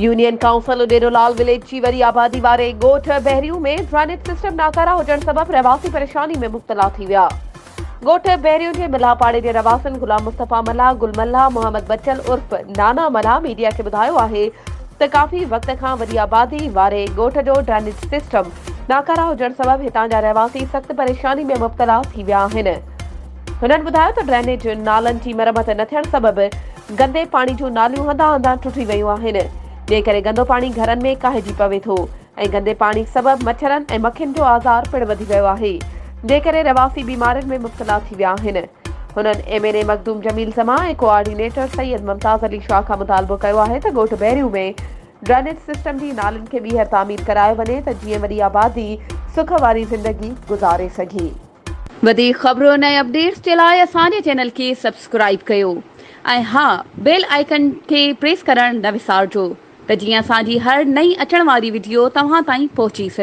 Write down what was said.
Union council Udero لال village جي وڏي آبادي واري ڳوٺ بحريون ۾ ڊرينيج سسٽم ناڪارا هجڻ سبب رهواسي پريشاني ۾ مبتلا ٿي ويا. ڳوٺ بحريون جي ملاح پاڙي جي رهواسين غلام مصطفيٰ ملاح، گل ملاح، محمد بچل عرف نانا ملاح ميڊيا کي ٻڌايو آهي ته ڪافي وقت کان وڏي آبادي واري ڳوٺ جو ڊرينيج سسٽم ناڪارا هجڻ سبب هتان جا رهواسي سخت پريشاني ۾ مبتلا ٿي ويا آهن. هنن ٻڌايو ته ڊرينيج نالن جي مرمت نه ٿيڻ سبب گندي پاڻي جون ناليون هنڌان هنڌان ٽٽي ويون آهن، جنهن ڪري گندو پاڻي گهرن ۾ ڪاهجي پوي ٿو ۽ گندي پاڻي سبب مڇرن ۽ مکين جو آزار پڻ وڌي ويو آهي، جنهن ڪري رهواسي بيمارين ۾ مبتلا ٿي ويا آهن. هنن M N A Makhdoom Jamil Zaman ۽ coordinator Syed Mumtaz Ali Shah کان مطالبو ڪيو آهي ته ڳوٺ بحريون ۾ ڊرينيج سسٽم جي نالين کي ٻيهر تعمير ڪرايو وڃي ته جيئن وڏي آبادي سک واري زندگي گذاري سگهي. وڌيڪ خبرن ۽ اپڊيٽس جي لاء اسان جي چينل کي سبسڪرائيب ڪيو ۽ ها بيل آئيڪن کي پريس ڪرڻ نه وسارجو ته جيئن اسان جي هر نئين اچڻ واري وڊيو توهان تائين پهچي سگهي.